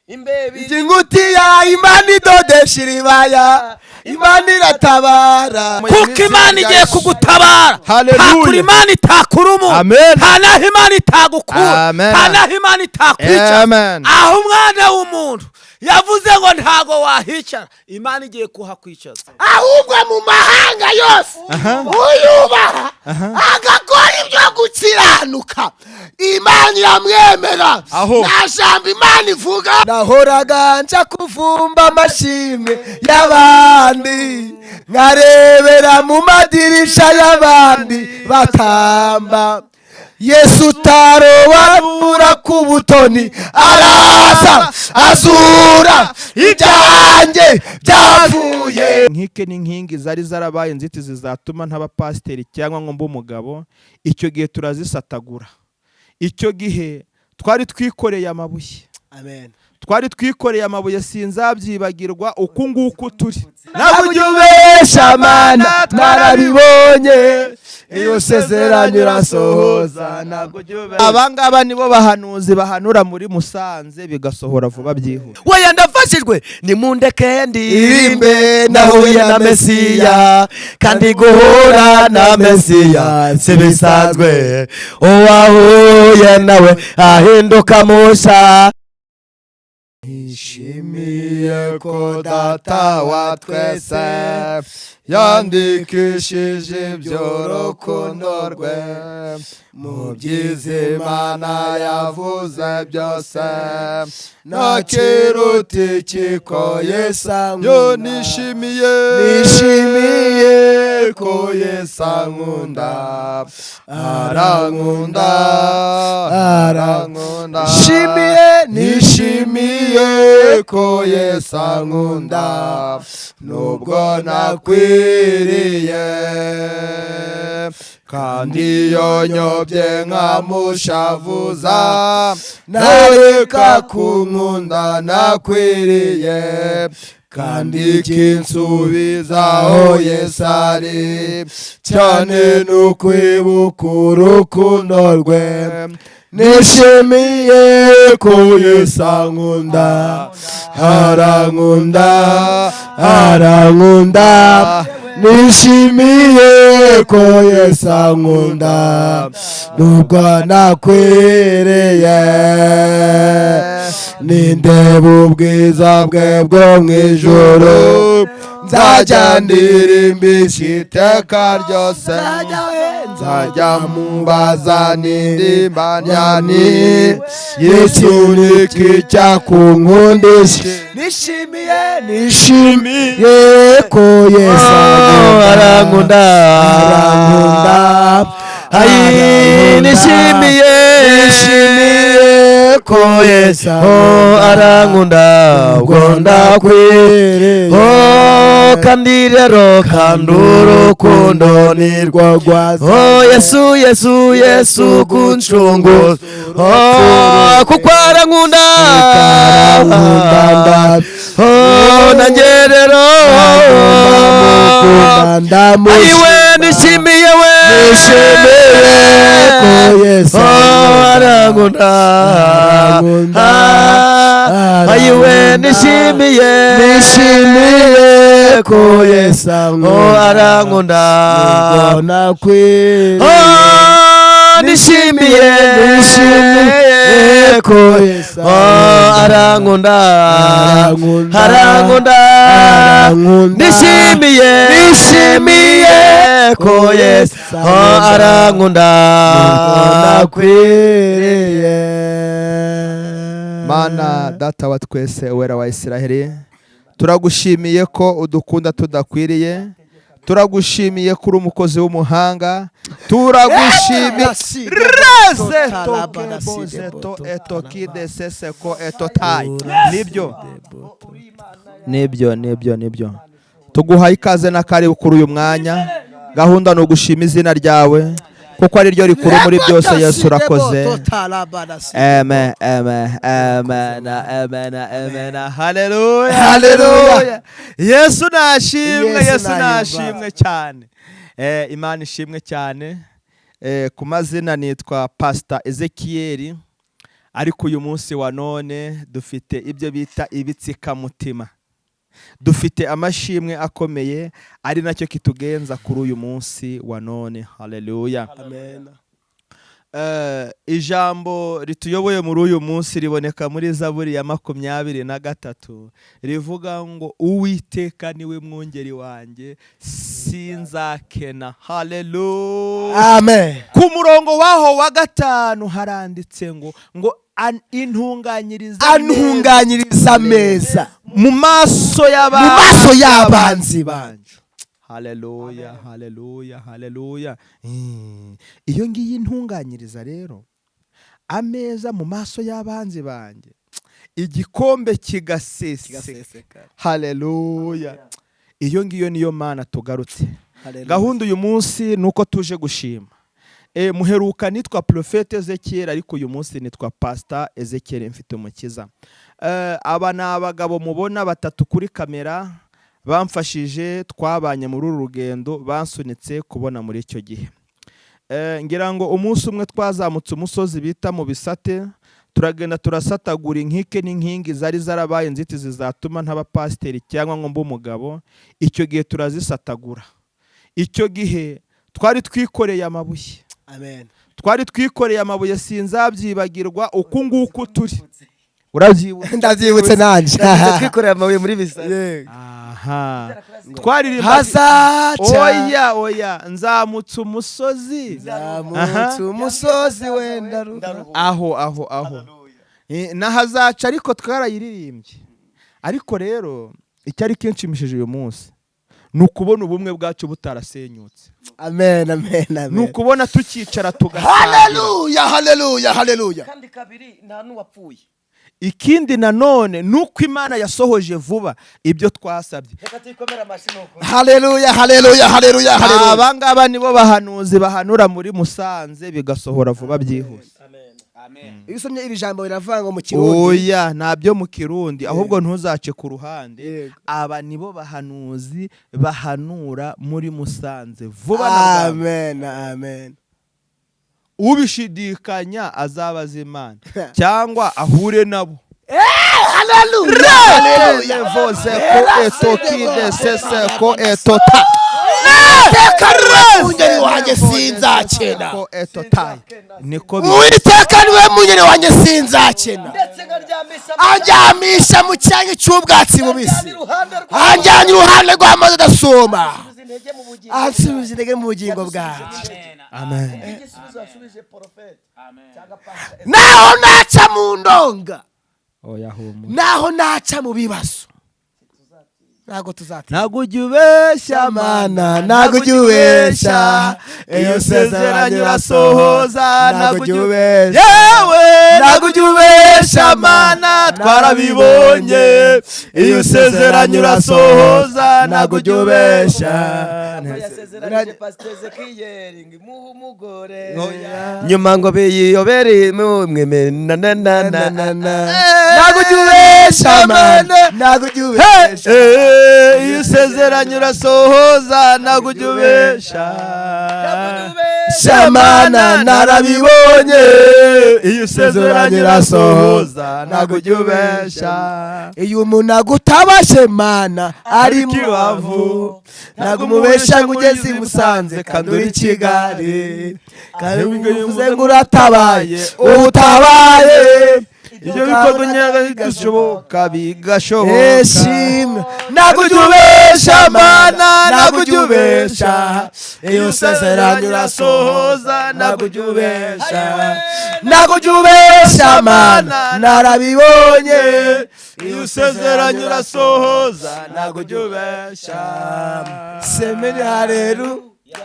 Imbebi. Ingutiya Imana idodesha iribaya, Imana iratabara. Kuko Imana igiye kugutabara. Hallelujah. Nta kure Imana itakura umuntu. Amen. Nta naho Imana itagukura. Amen. Nta naho Imana itakwicara. Amen. Aho umwana w'umuntu yavuze ngo ntago wahicara, Imana igiye kuhakwicaza. Ahubwo mu mahanga yose uyubaha agakora ibyo gukiranuka, Imana iramwemera. Aho. Nta jambo Imana ivuga. Nahoraga nja kuvumba amashimwe y'abandi, nkarebera mu madirisha y'abandi batamba. Yesu utarobanura ku butoni araza azura ibyanjye byapfuye. Nkike n'inkingi zari zarabaye inzitizi zatuma ntaba pasiteri cyangwa ngo mbe umugabo, icyo gihe turazisatagura. Icyo gihe twari twikoreye amabuye. Amen. Twari twikoreye amabuye, sinzabyibagirwa uku nguku turi. Ntabwo ujya ubesha Mana, narabibonye. Iyo usezeranye urasohoza, ntabwo ujya ubesha. Abangaba nibo bahanuzi bahanura muri Musanze bigasohora vuba byihuse. Weya, ndafashijwe, nimundeke ndirimbe. Ndirimbe, nahuye na Mesiya, kandi guhura na Mesiya si bisanzwe. Uwahuye nawe ahinduka musha. Nishimiye ko Data wa twese yandikishije iby'urukundo rwe mu byiza Imana yavuze byose. Nta kiruta iki ko Yesu Yo. ankunda. Nishimiye. Nishimiye ko Yesu ankunda, arankunda, arankunda. Nishimiye, nishimiye ko Yesu ankunda nubwo nakwiriye, kandi iyo nyobye nkamushavuza nareka kunkunda nakwiriye, kandi kinsubizaho Yesu ari cyane ni ukwibuka urukundo rwe. Nishimiye ko Yesu ankunda, arankunda, arankunda. Nishimiye ko Yesu ankunda nubwo nakwiriye. Nindeba ubwiza bwe bwo mu ijuru, nzajya ndirimbisha iteka ryose, nzajya mubaza n'indimbanyani Yesu niki cyakunkundisha. Nishimiye, nishimiye ko Yesu arankunda. Arankunda. Ayi, nishimiye. Nishimiye ko Yesu Oh, arankunda ubwo ndakwiriye. Oh, kandi rero, kandi urukundo nirwo rwaza. Oh, Yesu, Yesu, Yesu kuncunguza. Oh, kuko arankunda. Arankunda. Oh, nanjye rero ayiwe, nishimiye we. Nishimiye ko Yesu Oh, arankunda. Arankunda. Ah, ayiwe, nishimiye. Nishimiye ko Yesu Oh, arankunda. Nubwo nakwiriye. Oh, nishimiye. Nishimiye ko Yesu Oh, arankunda. Arankunda. Arankunda. Arankunda. Nishimiye. Nishimiye ko Yesu, oh, arankunda. Nubwo nakwiriye. Mana Data wa twese, Uwera wa Isiraheli, turagushimiye ko udukunda tudakwiriye. Turagushimiye ko uri umukozi w'umuhanga. Turagushimiye reze toke etokide seseko etotayi. Nibyo, nibyo, nibyo, nibyo. Tuguhaye ikaze n'akaribu kuri uyu mwanya. Gahunda ni ugushima izina ryawe kuko ari ryo rikuru muri byose. Yesu, urakoze. Amen, amen, amen, amen, amen. Haleluya. Haleluya. Yesu nashimwe. Yesu Yesu nahimbaze. nashimwe cyane. Imana ishimwe cyane. Ku mazina nitwa Pastor Ezekiel. Ariko uyu munsi wa none dufite ibyo bita ibitsikamutima, dufite amashimwe akomeye, ari nacyo kitugenza kuri uyu munsi wa none. Haleluya. Amen. Ijambo rituyoboye muri uyu munsi riboneka muri Zaburi ya 23, rivuga ngo: "Uwiteka niwe mwungeri wanjye, sinzakena." Haleluya. Amen. Ku murongo waho wa 5 haranditse ngo intunganyiriza Antunganyiriza ameza mu maso mu y'abanzi maso y'abanzi banjye. Haleluya, haleluya, haleluya. Iyo ngiyi intunganyiriza rero ameza mu maso y'abanzi banjye, igikombe kigaseseka. Haleluya. Iyo ngiyo niyo Mana tugarutse. Gahunda uyu munsi ni uko tuje gushima. Muheruka nitwa Prophète Ezekiel, ariko uyu munsi nitwa Pastor Ezekiel mfite umukiza. Aba ni abagabo mubona batatu kuri kamera bamfashije, twabanye muri uru rugendo, bansunitse kubona muri icyo gihe. Ngira ngo umunsi umwe twazamutse umusozi bita mu Bisate, turagenda turasatagura inkike n'inkingi zari zarabaye inzitizi zatuma ntaba pasiteri cyangwa ngo mbe umugabo. Icyo gihe turazisatagura. Icyo gihe twari twikoreye amabuye. Amen. Twari twikoreye amabuye, sinzabyibagirwa uku nguku turi. Urabyibuka? Ndabyibutse nanjye. Twikoreye amabuye muri Bisate. Aha twaririmba Hazaca. Oya, oya, nzamutse umusozi. Zamutse umusozi wenda ruha. Aho aho aho. Nahazaca, ariko twarayiririmbye. Ariko rero icyari kinshimishije uyu munsi ni ukubona ubumwe bwacu butarasenyutse. Amen, amen. Ni Amen. ukubona tukicara tugasangira. Haleluya, haleluya, haleluya. Kandi kabiri nta n'uwapfuye. Ikindi nanone ni uko Imana yasohoje vuba ibyo twasabye. Reka tuyikomere amashyi nuko. Haleluya, haleluya, haleluya, haleluya. Aba ngaba nibo bahanuzi bahanura muri Musanze bigasohora vuba byihuse. Amen. Iyo usomye iri jambo riravuga ngo mu Kirundi. Oya, ntabyo mu Kirundi, ahubwo ntuzace ku ruhande. Yego. Aba nibo bahanuzi bahanura muri Musanze vuba na bwangu. Amen, amen. Ubishidikanya azabaza Imana cyangwa ahure nabo. Haleluya, haleluya. Levoze ko etokide sese ko etota. Uwiteka niwe mwungeri wanjye, sinzakena. Ko etotai niko Uwiteka niwe mwungeri wanjye, sinzakena. Ndetse nkaryamisha Andyamisha mu cyanya cy'ubwatsi bubisi. Iruhande Anjyanye iruhande rw'amazi adasuma. intege mu bugingo. Ansubiza intege mu bugingo bwanjye. Amen. Igisubizo yasubije porofeti cyangwa pastor. Naho naca mu ndonga, Oya, humura. naho naca mu bibazo, ntabwo tuzatinya. Ntabwo ujya ubeshya. Mana, ntabwo ujya ubeshya. Iyo usezeranye urasohoza. Ntabwo ujya ubeshya. Yewe, Ntabwo ujya ubeshya. Mana, twarabibonye, iyo usezeranye urasohoza. Ntabwo ujya ubeshya. Yasezeranyije Pastor Ezekiel ngo imuhe umugore. Oya. Nyuma ngo biyobere mweme na na na na na na. Ntabwo ujya ubeshya, Mana, ntabwo ujya ubeshya. Iyo usezeranye urasohoza, ntabwo ujya ubeshya. Shamana, narabibonye. Iyo usezeranye urasohoza, ntabwo ujya ubeshya. Iyo umuntu agutabashe, Mana, ari mu Kibavu, ntabwo umubesha ngo ugeze i Musanze kandi uri i Kigali, kandi uvuze ngo uratabaye, ubutabaye. Ibyo bikorwa bigashoboka, bigashoboka. Eshimwe, ntabwo ujya ubeshya, Mana, ntabwo ujya ubeshya. Iyo usezeranye urasohoza, ntabwo ujya ubeshya. Ntabwo ujya ubeshya, Mana, narabibonye. Iyo usezeranye urasohoza, ntabwo ujya ubeshya. Semeni haleluya.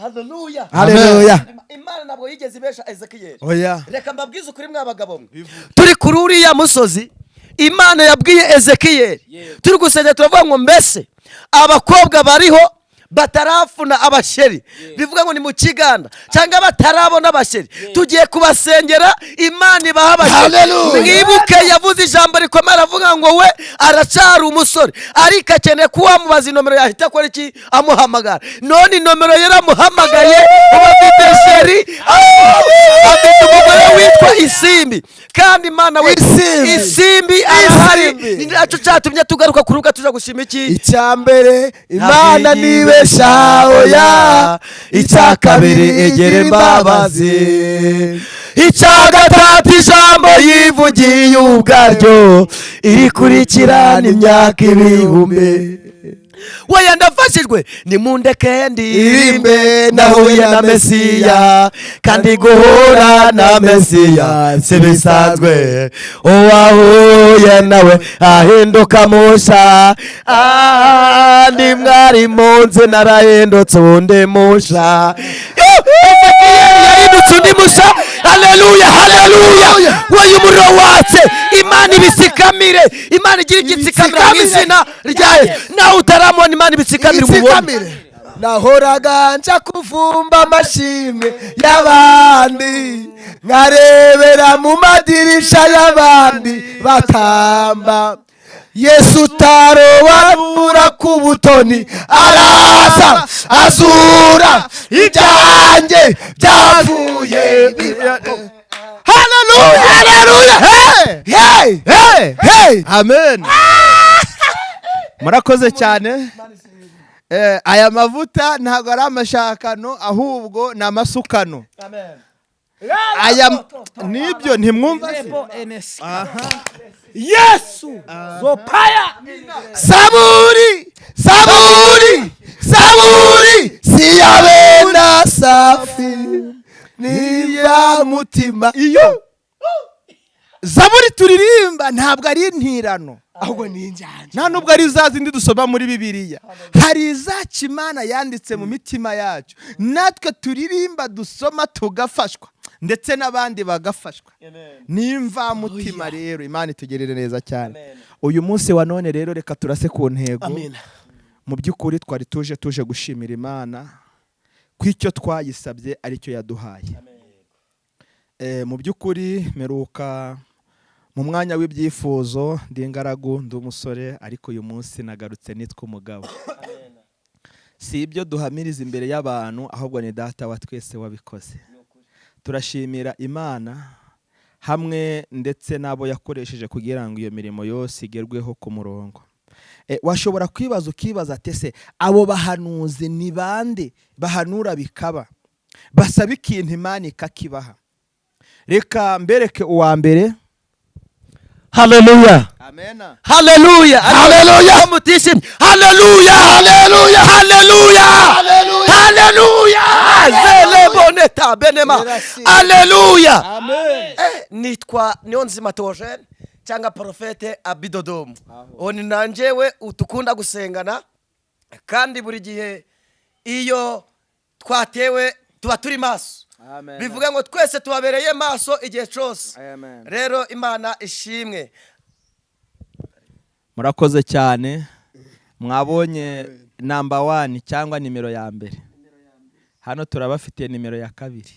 Haleluya. Haleluya. Imana ntabwo yigeze ibesha Ezekiel. Oya. Reka mbabwize ukuri mw'abagabo mwe. Turi kuri uriya musozi Imana yabwiye Ezekiel, turi gusenga, turavuga ngo: "Mbese abakobwa bariho Batarafuna abasheri, bivuga ngo ni mu Kiganda, cyangwa batarabona abasheri, tugiye kubasengera, Imana ibaha abasheri. Hallelujah. Mwibuke yavuze ijambo rikomeye, aravuga ngo we aracyari umusore, ariko akeneye kuba wamubaza inomero yahita akora iki? Amuhamagara. None inomero yaramuhamagaye, ubu afite chéri, afite umugore witwa Isimbi. Kandi Imana we, Isimbi. Isimbi arahari. Isimbi. Ni nacyo cyatumye tugaruka ku rubuga, tuja gushima iki? Icya mbere, Imana nibesha, oya. Icya kabiri, igira imbabazi. Icya gatatu, ijambo yivugiye ubwaryo, irikurikirana imyaka ibihumbi. Weya, ndafashijwe, nimundeke ndirimbe. Nahuye na Mesiya, kandi guhura na Mesiya si bisanzwe. Uwahuye nawe ahinduka musha. Ah, ndi mwari munsi narahindutse undi musha. Yo, Ezekiyeli yahindutse undi musha. Haleluya, haleluya! Weya, umuriro watse, Imana ibitsikamire, Imana igira igitsikamira mu izina rya Yesu. Nawe utaramubona, Imana ibitsikamire, umubone. Itsikamire. Nahoraga nja kuvumba amashimwe y'abandi, nkarebera mu madirisha y'abandi batamba. Yesu utarobanura ku butoni araza azura ibyanjye byapfuye. Haleluya, haleluya! Hey! Hey! Hey! Hey! Amen, murakoze cyane. Aya mavuta ntabwo ari amashakano, ahubwo ni amasukano. Aya nibyo, ntimwumva se? Yesu zopaya. Zaburi, Zaburi, Zaburi si ya bene Safi, niya mutima. Iyo zaburi turirimba ntabwo ari intirano, ahubwo ni injyana. Nta nubwo ari za zindi dusoma muri Bibiliya. Hari izacu Imana yanditse mu mitima yacu, natwe turirimba, dusoma, tugafashwa, ndetse n'abandi bagafashwa. Ni imvamutima. Rero Imana itugerere neza cyane uyu munsi wa none. Rero reka turase ku ntego. Amen. Mu by'ukuri twari tuje gushimira Imana ko icyo twayisabye aricyo yaduhaye. Mu by'ukuri mperuka mu mwanya w'ibyifuzo ndi ingaragu, ndi umusore, ariko uyu munsi nagarutse nitwa umugabo. Si ibyo duhamiriza imbere y'abantu, ahubwo ni Data wa twese wabikoze. Turashimira Imana hamwe ndetse n'abo yakoresheje kugira ngo iyo mirimo yose igerweho ku murongo. Washobora kwibaza, ukibaza ati: "Ese abo bahanuzi ni bande bahanura bikaba, basaba ikintu Imana ikakibaha?" Reka mbereke uwa mbere. Haleluya! Amena. Haleluya! Haleluya! Mutishimye? Haleluya, haleluya! Haleluya! Haleluya! Haleluya! Zeleboneta benema. Haleluya! Amen. Nitwa Niyonzima Theogene cyangwa Porofete Abidodomu. Uwo ni nanjewe utukunda gusengana, kandi buri gihe iyo twatewe tuba turi maso. Amen. Bivuga ngo twese tubabereye maso igihe cyose. Amen. Rero Imana ishimwe. Murakoze cyane. Mwabonye number one cyangwa nimero ya mbere, hano turabafitiye nimero ya kabiri.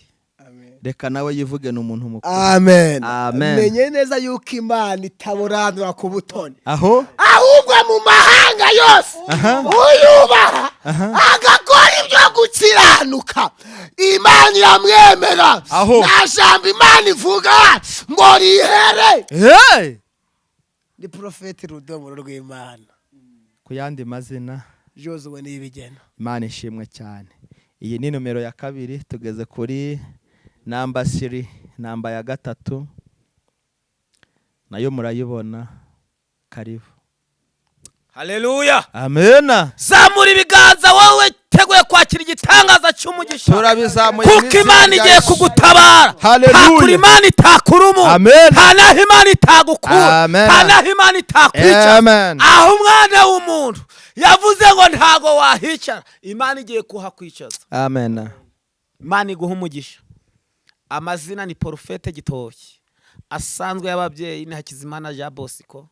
Reka nawe yivuge, ni umuntu mukuru. Amen. Amen. Menye neza yuko Imana itaburanura ku butoni, aho ahubwo mu mahanga yose uyubaha agakora ibyo gukiranuka, Imana iramwemera. Aho. Nta jambo Imana ivuga ngo rihere. Hey! Ni Porofeti Rudomoro rw'Imana. Ku yandi mazina? Jozuwe n'Ibigena. Imana ishimwe cyane. Iyi ni nomero ya kabiri, tugeze kuri number three, namba ya gatatu, nayo murayibona. Karibu. Haleluya! Amena. Zamura ibiganza wowe teguye kwakira igitangaza cy'umugisha, Turabizamuye mu kuko izina Imana rya igiye Yesu. kugutabara. Haleluya. Nta kure Imana itakura umuntu. Amen. Nta n'aho Imana itagukura. Amen. Nta n'aho Imana itakwicara. Amen. Aho umwana w'umuntu yavuze ngo ntago wahicara, Imana igiye kuhakwicaza. Amen. Imana iguha umugisha. Amazina ni Porofete Gitoki, asanzwe y'ababyeyi ni Hakizimana Jean Bosco.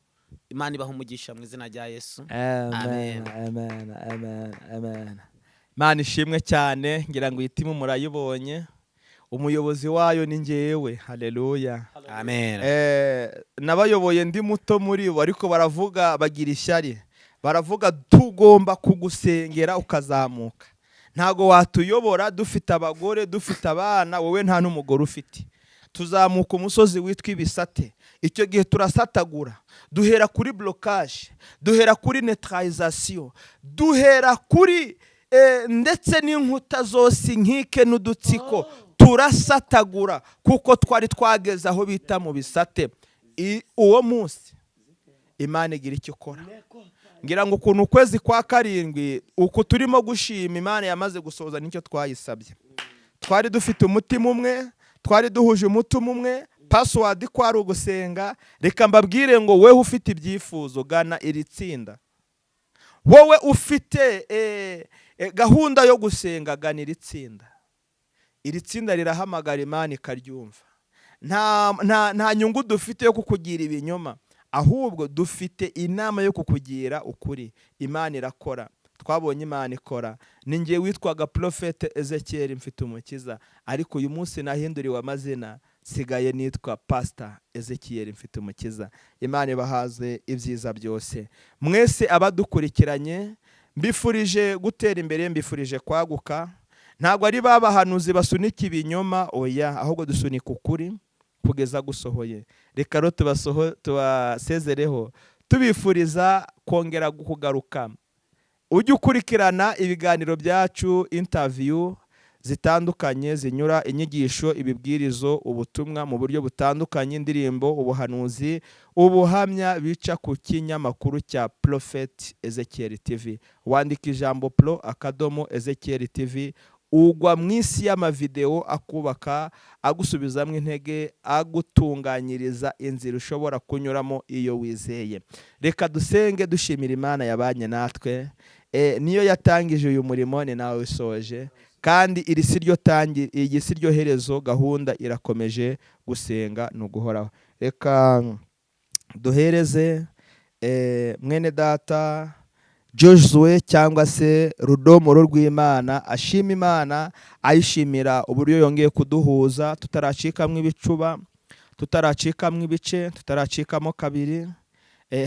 Imana ibaha umugisha mu izina rya Yesu. Amen. Amen. Amen, amen, amen. Mana ishimwe cyane. Ngira ngo iyi team murayibonye, umuyobozi wayo ni ngewe. Haleluya. Amen. Nabayoboye ndi muto muri bo, ariko baravuga, bagira ishyari, baravuga: "Tugomba kugusengera ukazamuka. Ntago watuyobora dufite abagore, dufite abana, wowe nta n'umugore ufite." Tuzamuka umusozi witwa Ibisate. Icyo gihe turasatagura, duhera kuri blocage, duhera kuri neutralisation, duhera kuri ndetse n'inkuta zose, inkike n'udutsiko turasatagura, kuko twari twageze aho bita mu Bisate. Uwo munsi Imana igira icyo ikora. Ngira ngo ukuntu ukwezi kwa karindwi uku turimo gushima Imana yamaze gusohoza nicyo twayisabye. Twari dufite umutima umwe, twari duhuje umutima umwe, password ko ari ugusenga. Reka mbabwire ngo wewe ufite ibyifuzo, gana iri tsinda. Wowe ufite gahunda yo gusenga, gana iri tsinda. Iri tsinda rirahamagara, Imana ikaryumva. Nta nyungu dufite yo kukugira ibinyoma, ahubwo dufite inama yo kukugira ukuri. Imana irakora, twabonye Imana ikora. Ni ngewe witwaga Porofete Ezekiel mfite umukiza, ariko uyu munsi nahinduriwe amazina, nsigaye nitwa Pasita Ezekiel mfite umukiza. Imana ibahaze ibyiza byose. Mwese abadukurikiranye, mbifurije gutera imbere, mbifurije kwaguka. Ntabwo ari ba bahanuzi basunika ibinyoma, oya, ahubwo dusunika ukuri kugeza gusohoye. Reka rero tubasezereho, tubifuriza kongera kugaruka. Ujye ukurikirana ibiganiro byacu, interview zitandukanye zinyura inyigisho, ibibwirizo, ubutumwa mu buryo butandukanye, indirimbo, ubuhanuzi, ubuhamya, bica ku kinyamakuru cya Prophet Ezekiel TV. Wandika ijambo pro akadomo Ezekiel TV, ugwa mu isi y'amavideo akubaka, agusubizamo intege, agutunganyiriza inzira ushobora kunyuramo iyo wizeye. Reka dusenge dushimira Imana yabanye natwe. Niyo yatangije uyu murimo, ni nawe usoje, kandi iri si ryo tangi, iyi si ryo herezo, gahunda irakomeje. Gusenga ni uguhoraho. Reka duhereze mwene data Joshua cyangwa se Rudomoro rw'Imana ashima Imana, ayishimira uburyo yongeye kuduhuza tutaracikamo ibicuba, tutaracikamo ibice, tutaracikamo kabiri.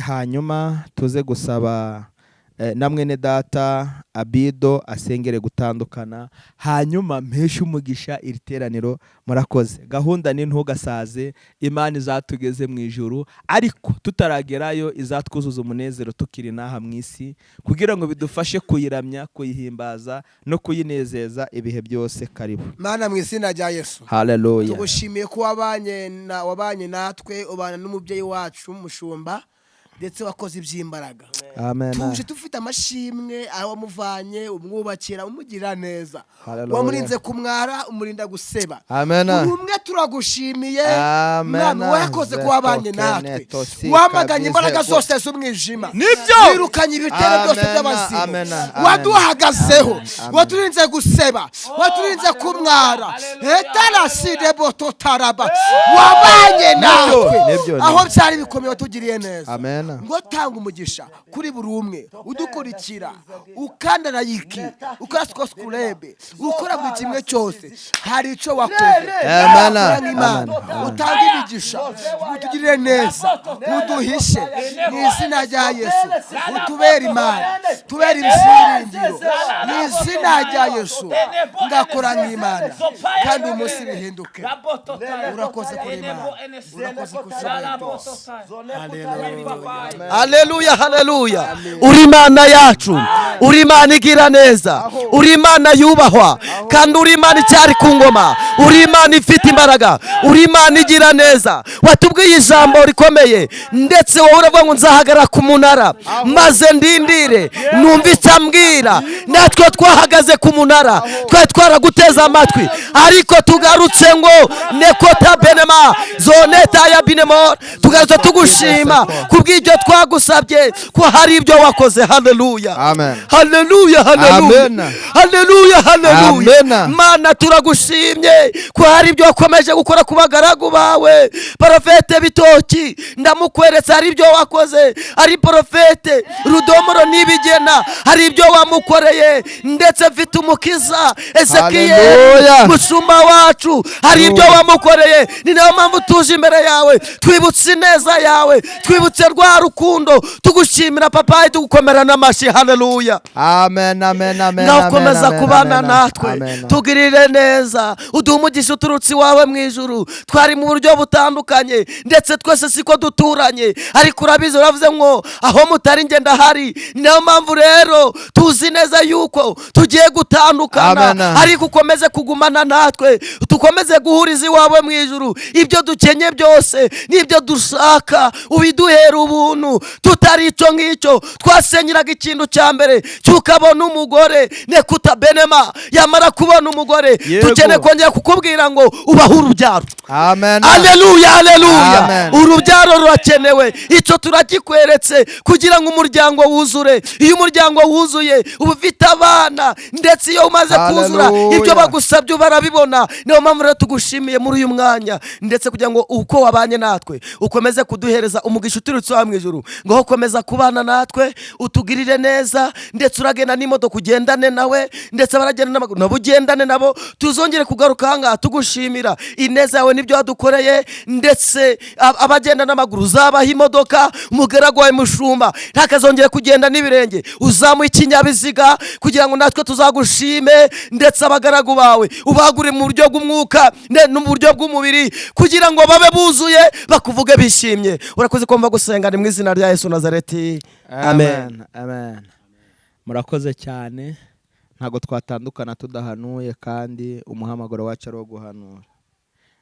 Hanyuma tuze gusaba na mwene data Abido asengere gutandukana, hanyuma mpeshe umugisha iri teraniro. Murakoze. Gahunda ni ntugasaze. Imana izatugeze mu ijuru, ariko tutaragerayo izatwuzuza umunezero tukiri n'aha mu isi, kugira ngo bidufashe kuyiramya, kuyihimbaza no kuyinezeza ibihe byose. Karibu. Mana, mu izina rya Yesu, Haleluya. tugushimiye ko wabanye natwe, ubana n'umubyeyi wacu mushumba, ndetse wakoze iby'imbaraga. Amen. Tuje dufite amashimwe aho wamuvanye, umwubakira, umugirira neza, Haleluya. wamurinze kumwara, umurinda guseba. Amen. Uri umwe, turagushimiye. Amen. Mwami, warakoze ko wabanye natwe, wamaganye imbaraga zose z'umwijima, Nibyo. wirukanye ibitero byose Amen. by'abazimu, Amen. Amen. waduhagazeho, Amen. Amen. waturinze guseba, waturinze kumwara, etarasideቦtotaraba, wabanye natwe Nibyo, aho byari bikomeye, watugiriye neza. Amen. Ngo tanga umugisha kuri buri umwe udukurikira, ukanda like, ukora subscribe, ukora buri kimwe cyose, hari icyo wakoze. Amen. Ukora nk'Imana. Amen. Utange imigisha, utugirire neza, uduhishe mu izina rya Yesu, utubere Imana, tubere ibyiringiro mu izina rya Yesu. Ngakora nk'Imana, kandi umunsi bihinduke. Urakoze kuri Imana, urakoze ku ushoboye byose. Haleluya, haleluya! Uri Imana yacu, uri Imana igira neza, uri Imana yubahwa, kandi uri Imana icyari ku ngoma, uri Imana ifite imbaraga, uri Imana igira neza. Watubwiye ijambo rikomeye, ndetse wowe uravuga ngo: "Nzahagarara ku munara maze ndindire numva icyo ambwira." Natwe twahagaze ku munara, twari twaraguteze amatwi, ariko tugarutse ngo nekota benema zoneta ya binemo. Teodoro, tugarutse tugushima kubw'ibyo twagusabye, ko hari ibyo wakoze. Haleluya. Amen. Haleluya, haleluya. Amen. Haleluya, haleluya. Amen. Mana, turagushimye ko hari ibyo wakomeje gukora ku bagaragu bawe. Porofete Bitoki ndamukweretse, hari ibyo wakoze. Ari porofete Rudomoro Nibigena, hari ibyo wamukoreye. Ndetse mfite umukiza Ezekiyeli, Haleluya. mushumba wacu, hari ibyo wamukoreye. Ni nayo mpamvu tuje imbere yawe, twibutse ineza yawe, twibutse rwa rukundo, tugushimira papayi, tugukomera n'amashyi. Haleluya. Amen, amen, amen. Nawe ukomeza Amen, kubana amen, natwe, amen. tugirire neza, uduhe umugisha uturutse iwawe mu ijuru. Twari mu buryo butandukanye, ndetse twese siko duturanye, ariko urabizi, uravuze ngo aho mutari njye ndahari. Niyo mpamvu rero tuzi neza yuko tugiye gutandukana, Amen. ariko ukomeze kugumana natwe, dukomeze guhuriza iwawe mu ijuru. Ibyo dukenye byose n'ibyo dushaka ubiduhera ubuntu. Tutari icyo ngicyo, twasenyeraga ikintu cya mbere cy'ukabona umugore nekuta benema, yamara kubona umugore, Yego. dukeneye kongera kukubwira ngo ubahe urubyaro. Amen. Aleluya, aleluya. Amen. Urubyaro rurakenewe, icyo turakikweretse kugira ngo umuryango wuzure. Iyo umuryango wuzuye uba ufite abana, ndetse iyo umaze kuzura Haleluya. ibyo bagusabye barabibona. Niyo mpamvu rero tugushimiye muri uyu mwanya, ndetse kugira ngo uko wabanye natwe ukomeze kuduhereza umugisha uturutse iwawe mu ijuru. Ngaho komeza kubana natwe, utugirire neza, ndetse uragenda n'imodoka ugendane nawe, ndetse abaragenda n'amaguru nabo ugendane nabo. Tuzongere kugaruka ahangaha tugushimira ineza yawe n'ibyo wadukoreye. Ndetse abagenda n'amaguru uzabaha imodoka, umugaragu wawe mushumba ntakazongere kugenda n'ibirenge, uzamuhe ikinyabiziga kugira ngo natwe tuzagushime. Ndetse abagaragu bawe ubagure mu buryo bw'umwuka no mu buryo bw'umubiri, kugira ngo babe buzuye bakuvuge bishimye. Urakoze kumva gusenga, ni mu izina rya Yesu Nazareti, amen. Amen. Murakoze cyane. Ntabwo twatandukana tudahanuye, kandi umuhamagaro wacu ari uwo guhanura.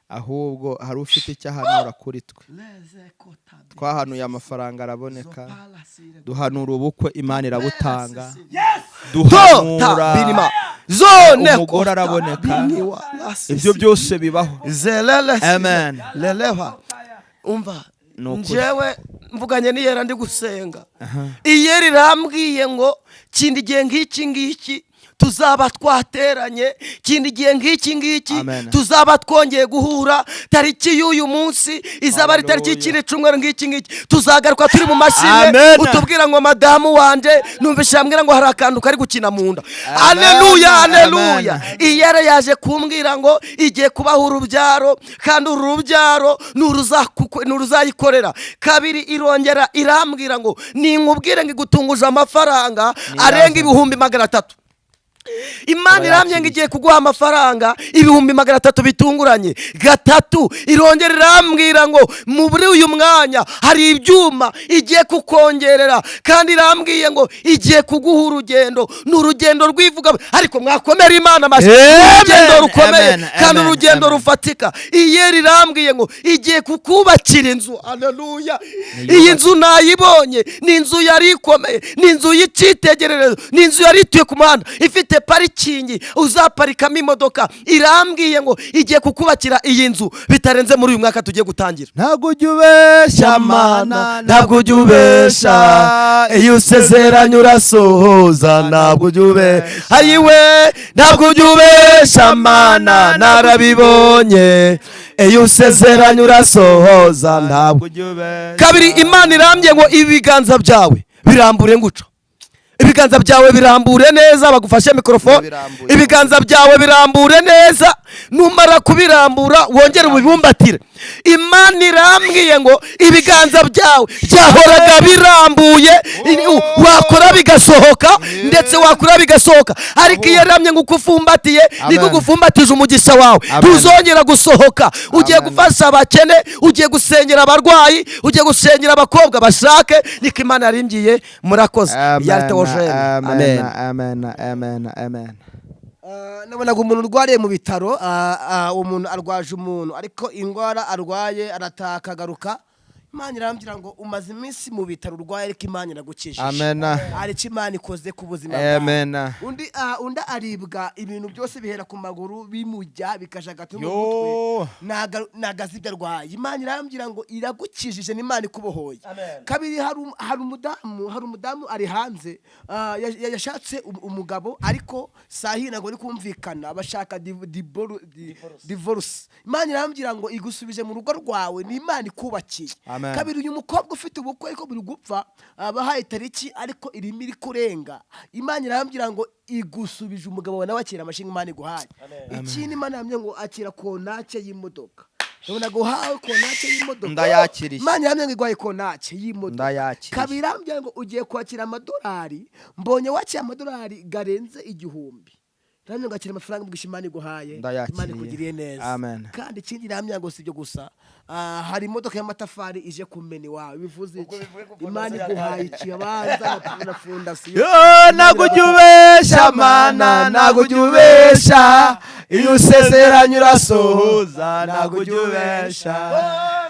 Ahubwo hari ufite icyo ahanura kuri twe. Twahanuye amafaranga araboneka, duhanura ubukwe Imana irabutanga, Tota binima duhanura zone umugore araboneka. biniwa Ibyo byose bibaho. Zelele. Amen. Lelewa, umva, Ni ukuri. njyewe mvuganye n'iyera ndi gusenga, iyera irambwiye ngo kindi gihe nk'iki ngiki tuzaba twateranye, kindi gihe nk'iki ngiki Amen. tuzaba twongeye guhura. Tariki y'uyu munsi izaba ari tariki Hallelujah. y'ikindi cyumweru nk'iki ngiki, tuzagaruka turi mu mashimwe, Amen. utubwira ngo madamu wanje numvise yambwira ngo hari akantu kari gukina mu nda. Amen. Aleluya, Amen. aleluya. Iyera yaje kumbwira ngo igiye kubaha urubyaro, kandi uru rubyaro ni uruzayikorera. Kabiri irongera irambwira ngo ninkubwire ngo igutunguje amafaranga arenga 300,000. Imana iramye ngo igiye kuguha amafaranga 300,000 bitunguranye. Gatatu irongera irambwira ngo muri uyu mwanya hari ibyuma igiye kukongerera, kandi irambwiye ngo igiye kuguha urugendo, ni urugendo rw'ivuga. Ariko mwakomera Imana amashyi. Amen. Urugendo rukomeye Amen. kandi Amen. urugendo Amen. rufatika. Iyera irambwiye ngo igiye kukubakira inzu. Aleluya. Iyi nzu nayibonye, ni inzu yari ikomeye, ni inzu y'icyitegererezo, ni inzu yari ituye ku muhanda, ifite parikingi uzaparikamo imodoka. Irambwiye ngo igiye kukubakira iyi nzu bitarenze muri uyu mwaka tugiye gutangira. Ntabwo ujya ubeshya Mana, ntabwo ujya ubesha, iyo usezeranye urasohoza, ntabwo ujya ubesha. Ayiwe, ntabwo ujya ubesha Mana, narabibonye, iyo usezeranye urasohoza, ntabwo. ujya ubeshya. Kabiri Imana irambye ngo ibiganza byawe birambure nguco, ibiganza byawe birambure neza, bagufashe mikorofone. Birambuye. Ibiganza byawe birambure neza, numara kubirambura wongere ubibumbatire. Imana irambwiye ngo ibiganza byawe byahoraga birambuye, wakora bigasohoka, ndetse wakora bigasohoka, ariko iyo iramye ngo uko ufumbatiye niko Amen. gufumbatije umugisha wawe, Amen. ntuzongera gusohoka. Ugiye Amen. gufasha abakene, ugiye gusengera abarwayi, ugiye gusengera abakobwa bashake, niko Imana yarimbwiye. Murakoze. Amen, Yari amen, Amen. amen, amen, amen. Nabonaga umuntu urwariye mu bitaro, uwo muntu arwaje umuntu, ariko indwara arwaye arataka agaruka. Imana irambwira ngo umaze iminsi mu bitaro urwaye, ariko Imana iragukijije. Amena. Hari icyo Imana ikoze ku buzima bwawe. Amena. Undi aribwa ibintu byose bihera ku maguru bimujya bikajagata mu Yo. mutwe, ntago azi ibyo arwaye. Imana irambwira ngo iragukijije, ni Imana ikubohoye. Amen. Kabiri, hari umudamu ari hanze, yashatse umugabo, ariko sahi ntabwo ari kumvikana, bashaka divorce. Imana irambwira ngo igusubije mu rugo rwawe, ni Imana ikubakiye. Amen. Kabiri, uyu mukobwa ufite ubukwe ariko buri gupfa, bahaye tariki ariko irimo iri kurenga. Imana irambwira ngo igusubije umugabo wawe, nawe akira amashinga Imana iguhaye. Ikindi, Imana irambwira ngo akira konake y'imodoka. Ndabona guhawe konake y'imodoka. Ndayakiriye. Imana irambwira ngo iguhaye konake y'imodoka. Ndayakiriye. Kabiri, irambwira ngo ugiye kwakira amadolari, mbonye wakira amadolari garenze 1000. Irambwira ngo akira amafaranga ubwisha Imana iguhaye. Ndayakiriye. Imana ikugiriye neza. Amen. Kandi ikindi irambwira ngo si ibyo gusa, hari imodoka y'amatafari ije kumena iwawe. Bivuze iki? Imana iguhaye ikibanza na fondasiyo. Yo, ntabwo ujya ubesha Mana, ntabwo ujya ubesha. Iyo usezeranye urasohoza, ntabwo ujya ubesha.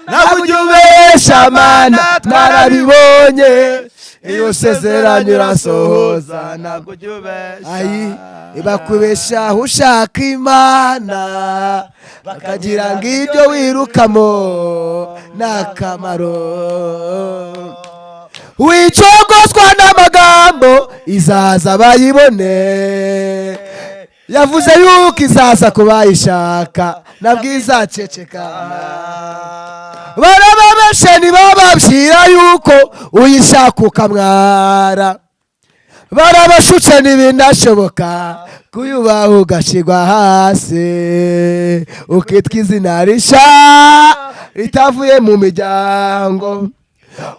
Ntabwo ujya ubesha Mana, twarabibonye. Iyo usezeranye urasohoza, ntabwo ujya ubesha. Ayi, bakubesha ushaka Imana, bakagira ngo ibyo wirukamo ni akamaro. Wicogozwa n'amagambo, izaza bayibone. Yavuze yuko izaza kubayishaka, nabwo izaceceka. Barababeshe ntibababwira yuko uyishaka ukamwara, barabashutse ntibinashoboka kuyubaha ugashyirwa hasi, ukitwa izina risha ritavuye mu miryango,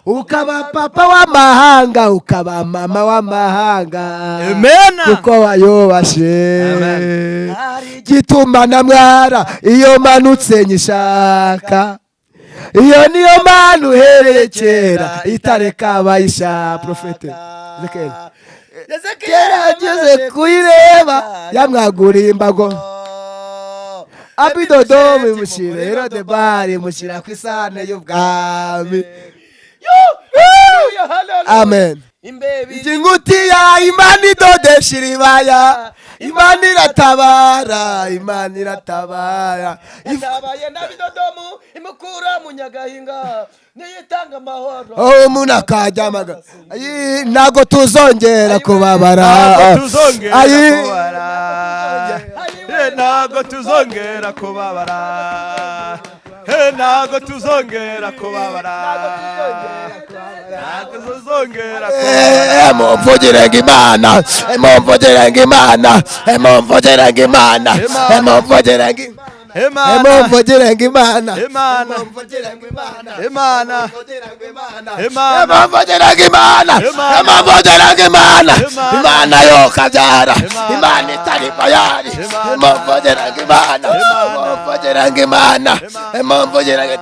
ukaba papa w'amahanga, ukaba mama w'amahanga. Amen. Kuko wayubashe. Amen. Gituma na mwara iyo manutse nyishaka, iyo niyo mana uhereye kera itareka abayisha. Profete Ezekiel kera ageze kuyireba yamwaguriye imbago, abidodomu imushyira Herodebari, imushyira ku isahane y'ubwami. Amen. Ingutiya Imana idodesha iribaya, Imana iratabara, Imana iratabara. Yatabaye n'abidodomu imukura mu nyagahinga, niyitanga amahoro. Oh, umuntu akajyamaga. Ayi, ntabwo tuzongera kubabara. Ntabwo tuzongera Ayi. kubabara. Ntabwo tuzongera kubabara. Ntabwo tuzongera kubabara, ntabwo tuzongera kubabara. Mumvugire ngo Imana, mumvugire ngo Imana, mumvugire ngo Imana, mumvugire ngo Imana. Mumvugire ngo Imana. Imana. Mumvugire ngo Imana. Imana. Mumvugire ngo Imana. Imana. Mumvugire ngo Imana. Imana. Mumvugire ngo Imana. Imana. Imana yo kabyara. Imana. Imana itari bayari. Imana. Mumvugire ngo Imana. Imana. Mumvugire ngo Imana. Imana. Mumvugire ngo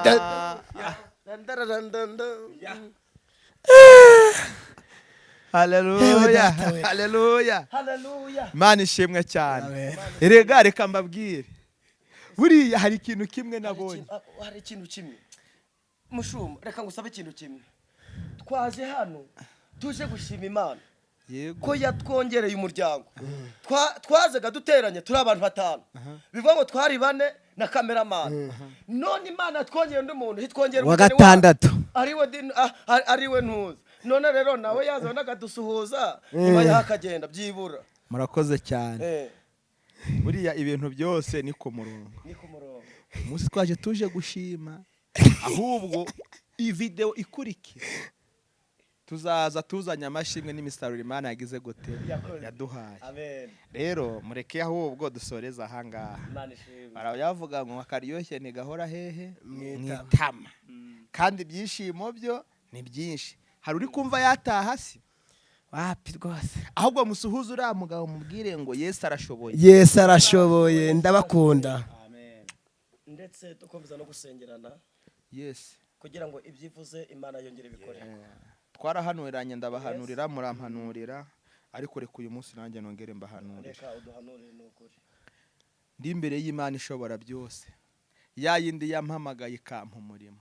Haleluya, haleluya. Haleluya. Imana ishimwe cyane. Erega reka mbabwire, buriya hari ikintu kimwe nabonye. Hari ikintu kimwe, mushumba, reka ngusabe ikintu kimwe. Twaje hano tuje gushima Imana ko yatwongereye umuryango. Twazaga duteranye turi abantu batanu, bivuga ngo twari bane na kameramani. None Imana twongeye undi muntu, hitwongera Wa umugeni wacu, gatandatu. ariwe ariwe ntuzi. None rero nawe yazana akadusuhuza, nyuma yaho akagenda byibura. Murakoze cyane. Buriya ibintu byose ni ku murongo. Ni ku murongo. Umunsi twaje tuje gushima, ahubwo iyi video ikurikira tuzaza tuzanye amashimwe n'imisaruro Imana yagize gute? Yakoze. Yaduhaye. Amen. Rero mureke ahubwo dusoreze ahangaha. Imana ishimwe. Barayavuga ngo akaryoshye ntigahora hehe? Mu itama. Kandi ibyishimo byo ni byinshi. Hari uri kumva yataha se? Wapi rwose. Ahubwo musuhuze uriya mugabo, mubwire ngo Yesu arashoboye. Yesu arashoboye, ndabakunda. Amen. Ndetse dukomeza no gusengerana kugira ngo ibyivuze Imana yongere ibikore. Twarahanuranye, ndabahanurira, murampanurira, ariko reka uyu munsi nanjye nongere mbahanurire. Reka uduhanurire, ni ukuri. Ndi imbere y'Imana ishobora byose, ya yindi yampamagaye ikampa umurimo.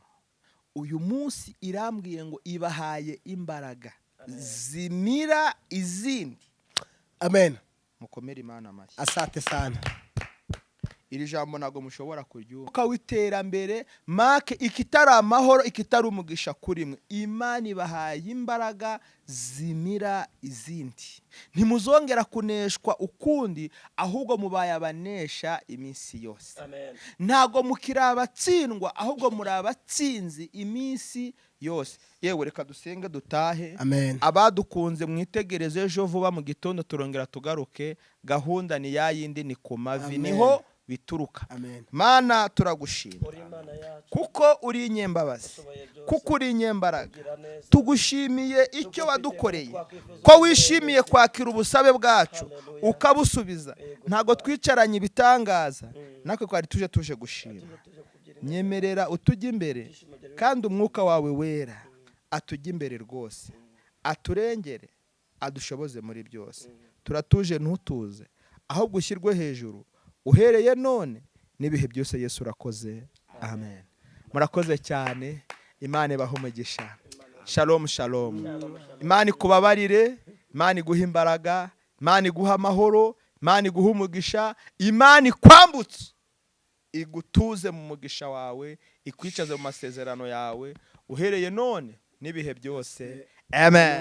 Uyu munsi irambwiye ngo ibahaye imbaraga zimira izindi. Amen. Mukomere Imana amashyi. Asante sana. Iri jambo ntabwo mushobora kuryumva. Umwuka w'iterambere make ikitari amahoro, ikitari umugisha kuri mwe. Imana ibahaye imbaraga zimira izindi. Ntimuzongera kuneshwa ukundi, ahubwo mubaye abanesha iminsi yose. Ntabwo mukiri abatsindwa, ahubwo muri abatsinzi iminsi yose. Yewe, reka dusenge dutahe. Amen. Abadukunze, mwitegereze ejo vuba mu gitondo turongera tugaruke. Gahunda ni ya yindi, ni ku mavi. Amen. Niho bituruka. Amen. Mana, turagushima kuko uri inyembabazi, kuko uri inyembaraga. Tugushimiye icyo wadukoreye, ko wishimiye kwakira ubusabe bwacu ukabusubiza. Ntabwo twicaranye ibitangaza, natwe twari tuje gushima. Nyemerera utujye imbere, kandi umwuka wawe wera atujye imbere rwose, aturengere, adushoboze muri byose. Turatuje, ntutuze, ahubwo ushyirwe hejuru uhereye none n'ibihe byose. Yesu, urakoze. Amen. Murakoze cyane. Imana ibahe umugisha. Shalom, shalom. Imana ikubabarire, Imana iguhe imbaraga, Imana iguhe amahoro, Imana iguhe umugisha, Imana ikwambutse, igutuze mu mugisha wawe, ikwicaze mu masezerano yawe uhereye none n'ibihe byose. Amen.